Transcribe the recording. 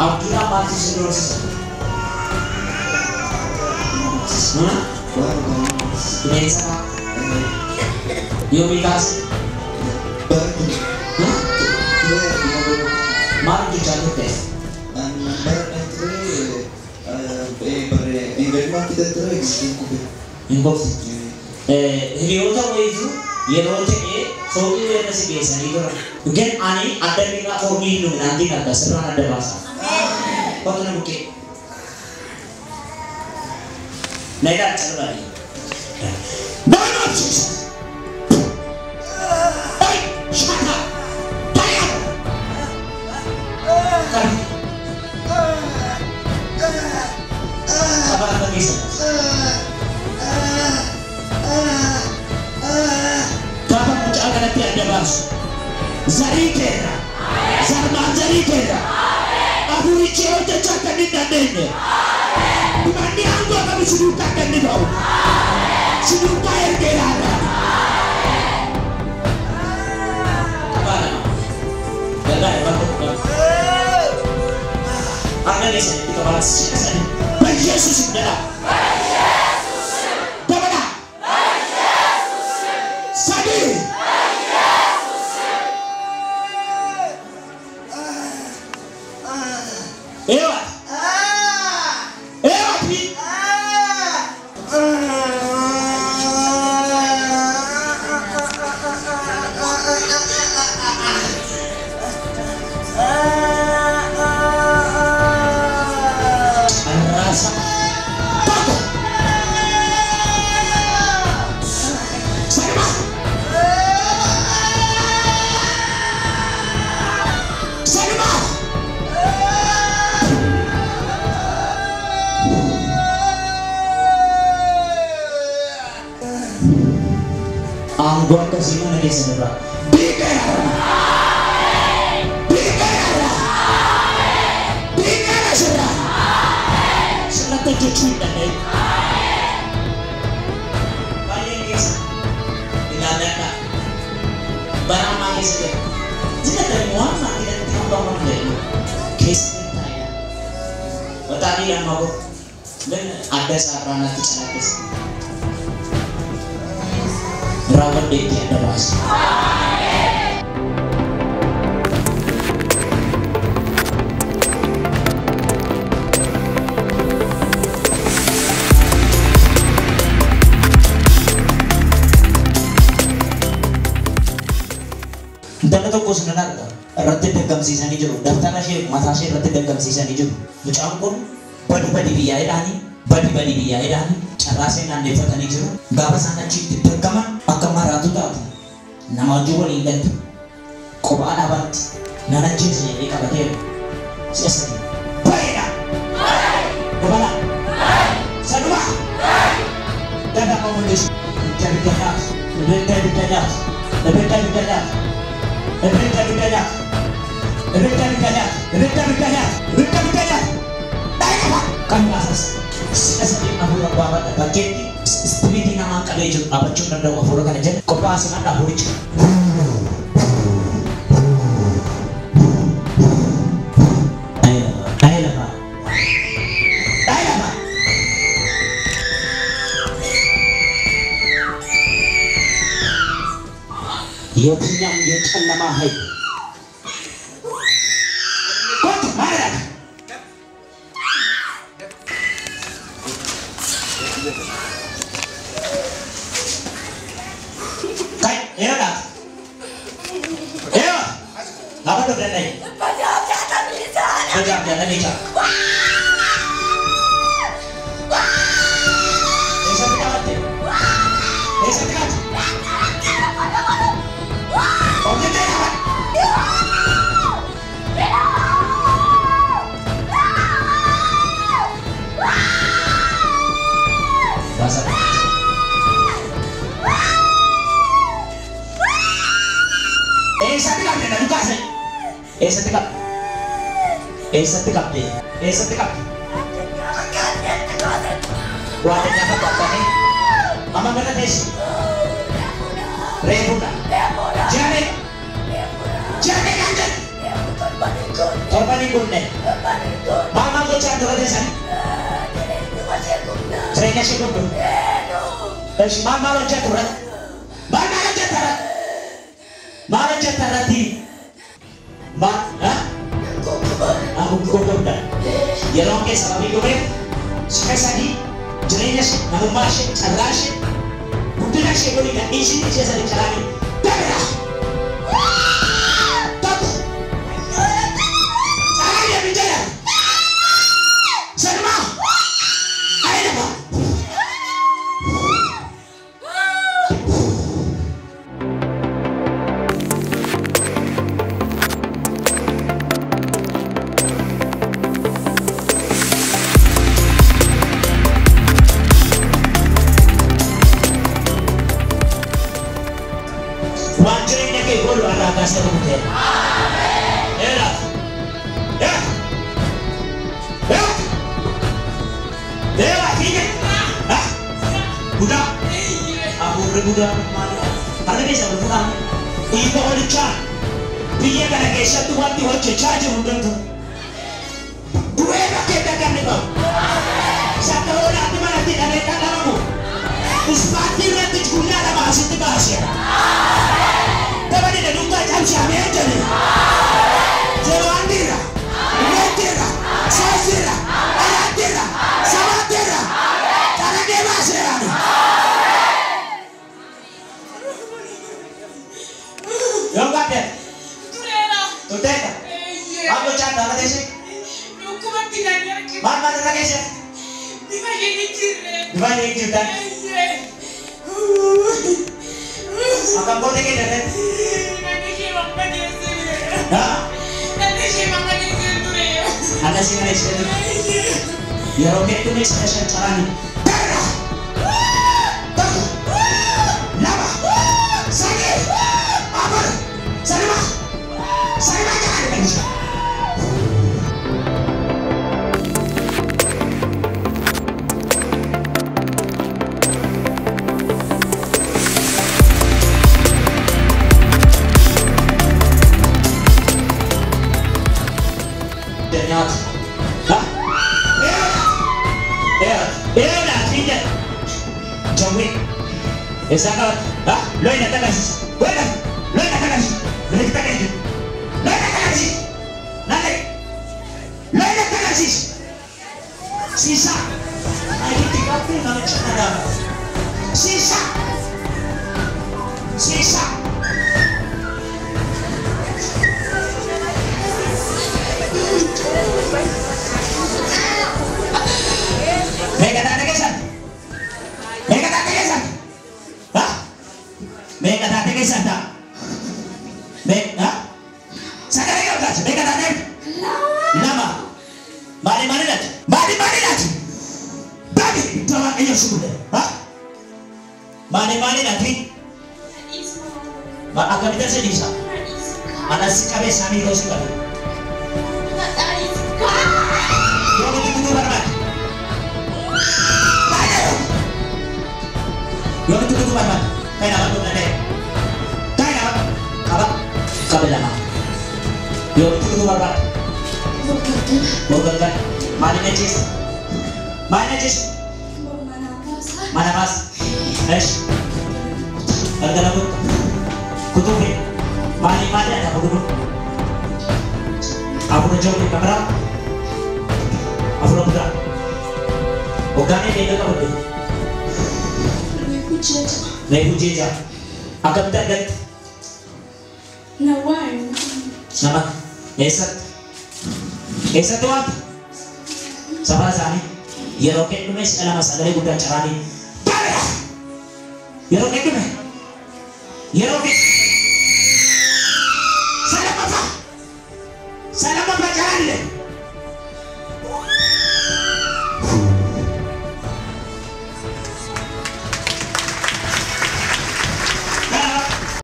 Abdullah maaltu si doorsisa? Bineensa fa'aa? Yoomii kaase? Maal hojjechaa turte? Hin kufte. Hiriyoota wayiitu yeroo ta'e fooqii irra si geessanii turan. Gan ani adda miidhaa foonii hin dhuminaantiin arga sirraan adda baasa. Kottu na bukkee. Na ilaali calbaadhi. Name of Jesus. Hey, shut up. Die up. Qabi. Qaba harka keessa. Gaafa mucaa kanatti adda baasu. Zarii keerra. Zarmaan zarii keerra. Afurichi hojjechuu akka inni hin dandeenye. Manni aangoo qabu si duukaa akka inni ba'u. Si duukaa ergeera har'a. Qabaa lama. Gargaara bakka tokko. Harka keessanitti qabaa si'a sadi. Bayyeesus jedha. Dabala. Sadi. Ewa. Ewa pi. Rasa. Tokko. Saduma. Saduma. Aangoo akkasii mana keessan irraa. Diigeera. Diigeera. Diigeera sirraa. Sirratti hojjechuu hin danda'in. Baay'een keessa ilaalladhaa. Bara ammaa keessa jira. Jira waan maatiidhaan hambaa waan jedhu keessa taa'edha. Waxaatii lama koo adda isaa irraa natti calaqqisa. Raawwadhee itti adda baasa. Intala tokkos nan arga irratti daggamsiisanii jiru. Dabtara ishee mataa ishee irratti daggamsiisanii jiru. Mucaan kun badi badi biyyaa jedhaanii badi badi biyyaa jedhaanii carraa ishee naanneeffatanii jiru. Gaafa isaan achitti daggaman akka maraatu taatu nama wajjin waliin galtu kophaa dhaabatti nan ajjeesa jedhee qabateera. Si'a sadi. Bareeda! Dabala! Saduma! Dadama mul'isu. Ibidda nyaatu. Ibidda ibidda nyaatu. Ibidda ibidda nyaatu. Ibidda ibidda nyaatu. Ibidda ibidda nyaatu. Ibidda ibidda nyaatu. Ibidda ibidda nyaatu. Dhaaqaba! Kan baasas. Si'a sadii hafuura baafadha. Bakkeetti ispiriitii namaan qabee jiru dhaabachuu hin danda'u hafuura kana jedha. Kophaa asiin hafuuricha. Dhahee lafa. Dhahee lafa. የትኛውም የጨለማ ኃይል ቁጭ ማድረግ kai ይረዳት ይኸው አበዶ ደላይ በጃም ጃለኔቻ Eessatti qabatte? Eessatti qabatte? Hojjetee qabatte? Baasa. Eessatti qabde na dukaase? Eessatti qabde? Eessatti qabde? Eessatti qabde? Waadanya fakkaatanii amma gara teessu. Reefuudha. Ji'a meeqa? Ji'a meeqa kan jedhu? Torban hin gunne. Maal maal gochaa dura teessanii? Jireenya ishee gubdu. Esh maal maal hojjetu irratti? Maal maal hojjetta irratti? Maal hojjetta irratti? Maal ha? Gugguubda. Yeroon kee sababii dhumeef si'a sadii jireenya ishee, namummaa ishee, carraa ishee, guddina ishee godhi gadhiisiin ishee sadi caraanii dabira. Tokko. Carraa deebi jedha. Sanumaa. Ayinama. Waan jireenya kee godhu irraa kaasee rukuteera. Dheeraaf. Dheeraaf. Dheeraaf. Dheeraa fiige. Budaa. Hafuurri budaa maali? Harka keessa ol fuudhaa. Dhiiga hoolichaa biyya kana keessatti wanti hojjechaa jiru hundumtu. Du'ee bakkee dhaqanni qabu. Sakka hoolaatti manatti hidhamee dhaqamamu. Ispaantii irratti guyyaa lama asitti baaseera. Dabali duukaa cabsamee jedhe. Yeroo andiirra, meettiirra, soosiirra, araattiirra, sabaattiirra, qaraqee baaseera. Yoo gaafate Tureera. Turteetta. Maal gochaa dhaaba teessee? Dhukkubatti naan argina. Maal maal irra keessa? Bifa hin jirre. Bifa hin jirtan. Akkam gootee kee dandeenye? Namni ishee mamma geessee. Haa? Namni ishee mamma geessee ture. Akkasii kana ishee ture. Yeroo hedduun isa shan caraanii. Darra! Tokko! Lama! Sadii! Afur! Sadima! Sadima jaha dhibba. Nyaata. Ha? Eera fiige. Jawwee. Eessaa qabata? Ha? Loyna tagarsiisa. Loyna. Loyna tagarsiisa. Loyna tagarsiisa. Loyna tagarsiisa. Nallee. Loyna tagarsiisa. Siisa. Ayitti qabdu namicha dhagaama. Siisa. Siisa. Meeqa taate keessan? Meeqa taate keessan? Ha? Meeqa taate keessan ta'a? Meeqa? Sagalee qabdaas meeqa taate? Lama. Maali maali laati? Maali maali laati? Bani iddoo Waaqayyo si godhe. Ha? Maali maali laati? Akkamitti si dhiisa? Anas si qabee samii koo si qabe. Yoomitti kutuu barbaade? Yoomitti kutuu barbaade? Kan nama dhumna Kan nama qaba qaba lama. Yoomitti kutuu barbaade? Bogalgal. Maaliin ajjeesta? Maaliin ajjeesta? Mana baasa. Esh. Galgala kuttu. Kutuu fi maaliin maali adda kutuu? Afura jawwi kamera. Afura budaa. Hoggaanee meeqa qabadde? Reefu jecha. Akkamitti argatte? Nama eessatti? Eessatti waanta? Safara isaanii yeroo kennume si'a lama sagalee guddaan caraanii bara! Yeroo kennume yeroo kennume